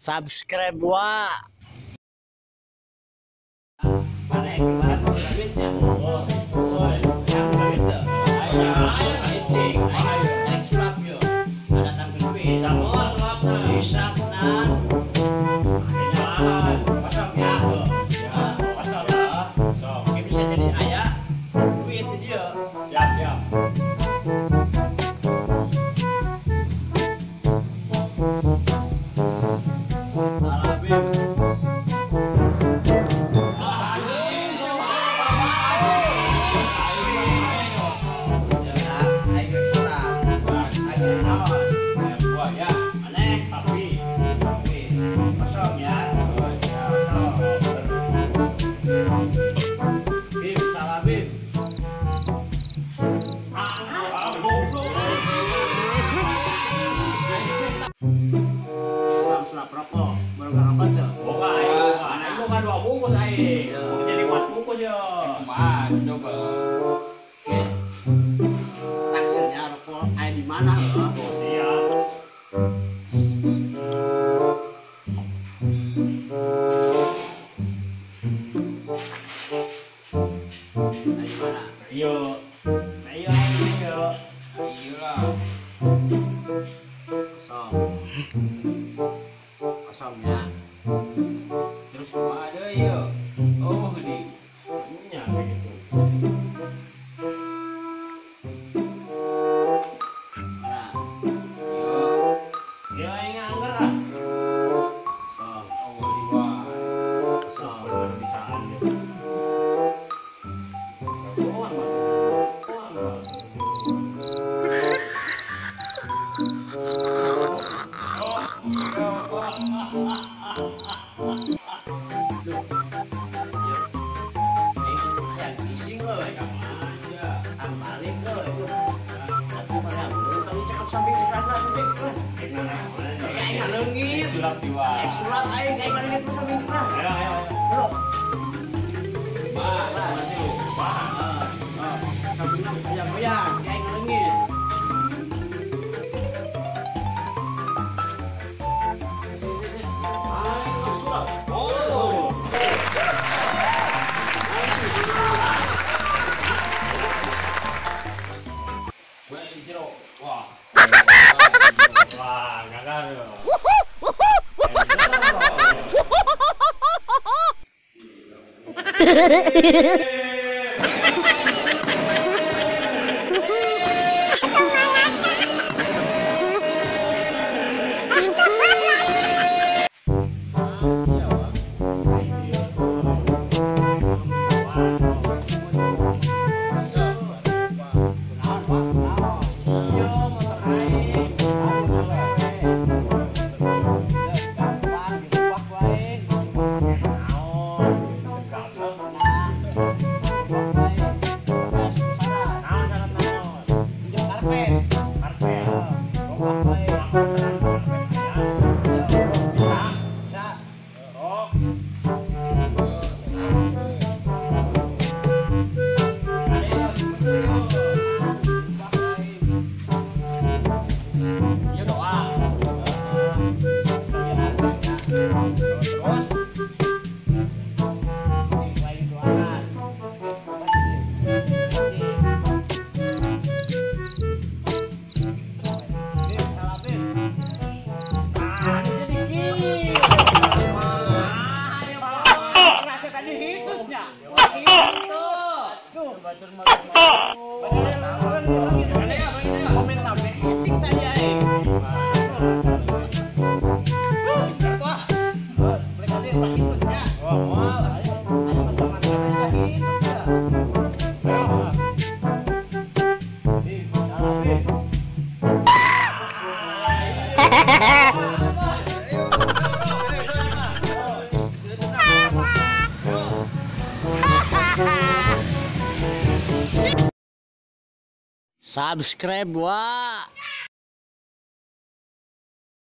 Subscribe wa. Kosongnya terus cuma ada ya. Oh di nya gitu. Nah, yo yo aing angger ah. Kosong. Oh di wah. Kosong bener bisaan ya. Sulap diwa. Sulap aing aing mana itu samping sebelah. Ayo ayo ayo. Bro. Wah, wah. Sampingna goyang-goyang, aing leungit. Aing sulap. Oh. Wah. Wah, gagal. Subscribe wa.